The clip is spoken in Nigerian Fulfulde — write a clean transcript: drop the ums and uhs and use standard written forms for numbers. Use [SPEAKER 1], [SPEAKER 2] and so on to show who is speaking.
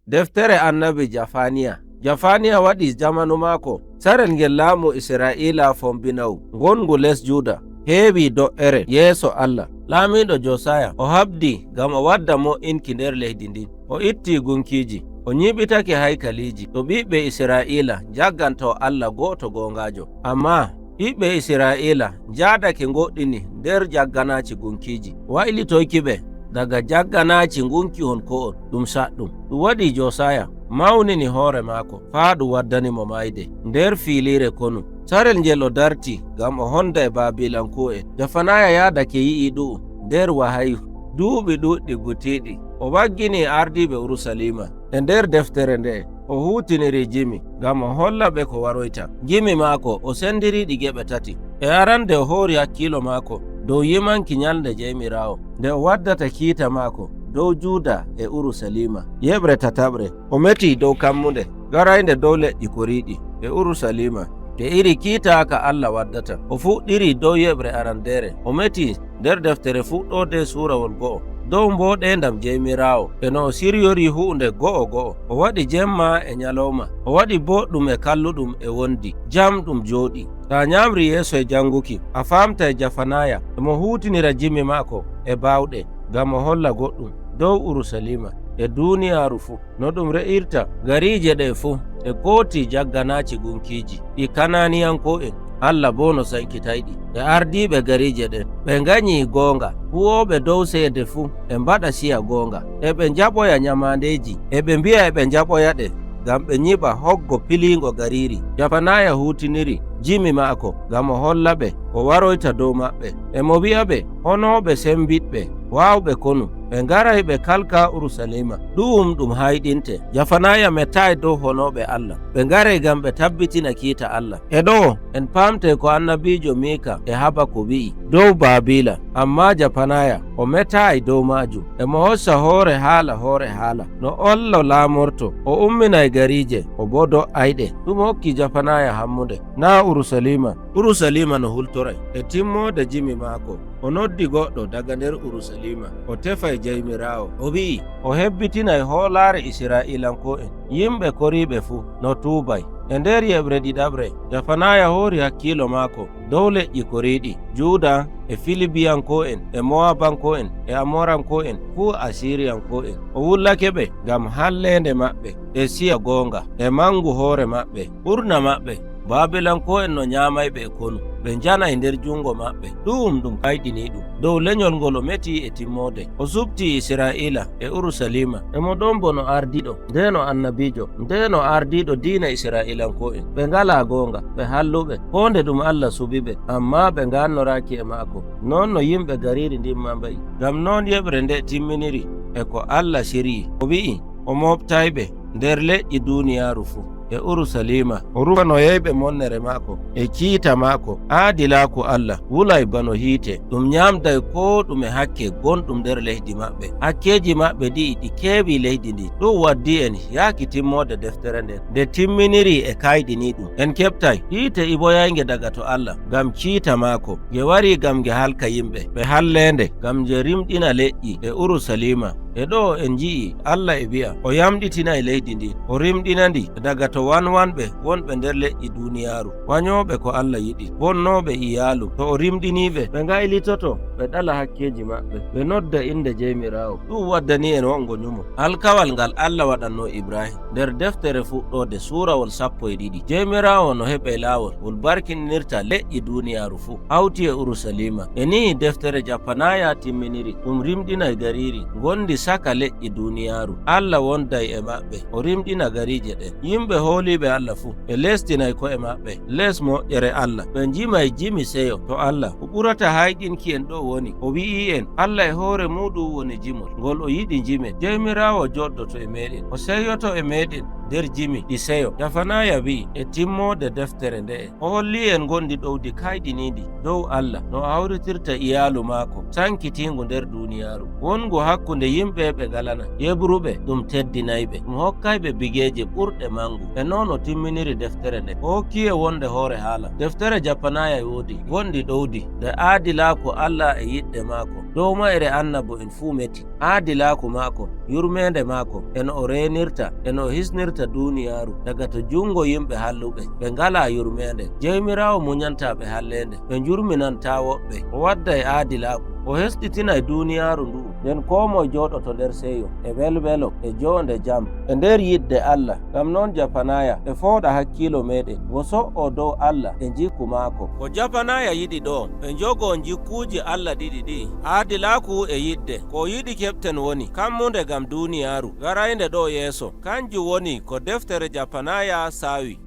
[SPEAKER 1] Deftere annabi Jafaniya. Jafaniya waɗi jamanu maako sarel ngel laamu Isra'iila fombinawu ngongu les Juda heewi do'ere yeeso Allah. Laamiɗo Josaya o habdi ngam o wadda mo'inki nder leydi ndin. O itti gunkiji, o nyiɓitake haykaliji to ɓiɓɓe Isra'iila jagganto Allah go'oto goongajo. Amma ɓiɓɓe Isra'iila njaadake goɗɗini nder jagganaci gunkiji, waylitoyki ɓe daga jagganaci gunkihon ko'on ɗum saɗɗum. Ɗum waɗi Josaya mawnini hoore maako faa ɗum waddanimo mayde nder fiilire konu. Sarel ngel o darti ngam o honda e Babilanko'en. Jafanaya yaadake yi'i ɗu'um nder wahayu duuɓi ɗuɗɗi gutiɗi. O waggini ardiɓe Urusalima e nder deftere nde'e o hutiniri jimi ngam o holla ɓe ko waroyta. Jimi maako o sendiriɗi geɓe tati. E arande o hori hakkilo maako dow yimanki nyalde Jemirawo nde o waddata kiita maako dow Juda e Urusalima. Yeɓre tataɓre o meti dow kammunde garaynde dow leƴƴi koriiɗi e Urusalima e iri kiita ka Allah waddata. O fuɗɗiri dow yeɓre arandere, o meti nder deftere fuɗɗode surawol 1 dow mboɗendam Jemirawo e no o siryori hu'unde go'o go'o. O waɗi jemma e nyalowma, o waɗi boɗɗum e kalluɗum e wondi, jam ɗum jooɗi. Ta nyamri yeeso e janguki, a famta e Jafanaya emo hutinira jimi maako e bawɗe ngam o holla goɗɗum dow Urusalima e duniyaaru fuu no ɗum re'irta gariije ɗe fuu e kooti jagganaci gunkiji ɗi Kananiyanko'en. Allah bo no sankitayɗi e ardiɓe gariije ɗen ɓe ganyi goonga. Huwoɓe dow seede fuu e mbaɗa siya goonga, e ɓe jaɓoya nyamandeji, e ɓe mbi'a e ɓe jaɓoya ɗe ngam ɓe nyiɓa hoggo pilingo gariri. Jafanaya hutiniri jimi maako ngam o holla ɓe ko waroyta dow maɓɓe. Emo wi'a ɓe honoɓe sembiɗɓe wawɓe konu ɓe ngaray ɓe kalka Urusalima. Ɗum ɗum hayɗinte. Jafanaya mettayi dow honoɓe Allah, ɓe ngaray ngam ɓe tabbitina kiita Allah. E ɗo en pamte ko annabijo Mika e Habako wi'i dow Babila. Amma Jafanaya o metayi dow majum. Emo hossa hoore haala hoore haala no ollo laamorto, o umminay garije, o bo do'ayɗe. Ɗum hokki Jafanaya hammude na Urusalima. Urusalima no hultoray. E timmode jimi maako o noddi goɗɗo daga nder Urusalima o tefay Jawmirawo. O wi'i o hebbitinay hoolaare Isra'ilanko'en, yimɓe koriɓe fuu no tuubay. E nder yeɓre ɗiɗaɓre Jafanaya hori hakkilo maako dow leƴƴi koriɗi Juda e Filibiyanko'en e Mowabanko'en e Amoranko'en fuu Asiriyanko'en. O wullake ɓe ngam hallende maɓɓe e siya goonga e mangu hoore maɓɓe. Ɓurna maɓɓe Babilanko'en no nyamayɓe e konu, ɓe njanay nder jungo maɓɓe. Ɗum ɗum kayɗini ɗum dow lenyol ngol o meti e timmode. O subti Isra'ila e Urusalima. Emo ɗon bo no ardiɗo ndeno annabijo, ndeno ardiɗo diina Isra'ilanko'en. Ɓe ngala goonga, ɓe halluɓe, ko nde ɗum Allah suɓiɓe, amma ɓe gannoraki e maako non no yimɓe gariri ndin ma mba'i. Ngam non yeɓre nde timminiri e ko Allah siryi. O wi'i o moɓtayɓe nder leƴƴi duniyaaru fuu e Urusalima, o rufanoyeyɓe monnere maako e kiita maako. Aadilaku Allah wulay bano hiite, ɗum nyamday ko ɗume hakke gonɗum nder leydi maɓɓe. Hakkeji maɓɓe ɗi'i ɗi keewi leydi ndi. Ɗum waddi en yaaki timmode deftere nden nde timminiri e kayɗini ɗum. En keɓtay hiite iboyayge daga to Allah ngam kiita maako, nge wari ngam nge halka yimɓe ɓe hallende, ngam nge rimɗina leƴƴi e Urusalima. E ɗo en ji'i Allah e wi'a o yamɗitinay leydi ndi, o rimɗina ndi daga to wanwanɓe wonɓe nder leƴƴi duniyaaru, wanyoɓe ko Allah yiɗi, bonnoɓe iyaalu. To o rimɗiniɓe, ɓe ngaylitoto, ɓe ɗala hakkeji maɓɓe, ɓe nodda inde Jemirawo. Ɗum waddani en wongo nyumo alkawal ngal Allah waɗanno Ibrahim nder deftere fuɗɗode surawol 12. Jemirawo no heɓe laawol ngol barkinirta leƴƴi duniyaaru fuu hawti e Urusalima. E ni deftere Japanaya timminiri ɗum rimɗinay gariri gondi saka leƴƴi duniyaaru. Allah wonday e maɓɓe, o rimɗina garije ɗen. Yimɓe hooliɓe Allah fuu ɓe lestinay ko'e maɓɓe les moƴƴere Allah, ɓe jimay jimi seyo to Allah. Ko ɓurata hayɗinki en ɗo woni o wi'i en Allah e hoore muɗum woni jimol ngol o yiɗi jime. Jewmirawo joɗɗoto e meɗen, o seyoto e meɗen nder jimi ɗi seyo. Jafanaya wi'i e timmode deftere nde'e o holli en gondi ɗowdi kayɗinidi dow Allah no hawritirta iyalu maako sankitingu nder duniyaaru wongu hakkunde yimɓe ɓe ngalana yebruɓe ɗum teddinayɓe, ɗum hokkayɓe bigeeje ɓurɗe mangu. E non o timminiri deftere nde. O hokkiye wonde hoore haala. Deftere Japanaya woodi gonɗi ɗowdi nde aadilaku Allah e yiɗde maako. Dow mayre annabo en fuu meti. Aadilaku maako, yurmede maako, e no o renirta, e no o hisnirta duniyaaru daga to jungo yimɓe halluɓe, ɓe ngala yurmede. Jewmirawo muñanta ɓe hallende, ɓe jurminanta woɓɓe. O wadda e aadilaku, o hesɗitinay duniyaaru ndu, nden ko moye joɗoto nder seyo e welwelo e jonde jam e nder yidde Allah. Ngam noon Japanaya e fooɗa hakkilo meɗen ngo so'o dow Allah e jikku maako. Ko Japanaya yiɗi ɗo ɓe jogo jikkuji Allah ɗiɗi ɗi, aadilaku e yidde. Ko yiɗi keɓten woni kammunde ngam duniyaaru garaynde ɗo yeeso. Kanjum woni ko deftere Japanaya sawi.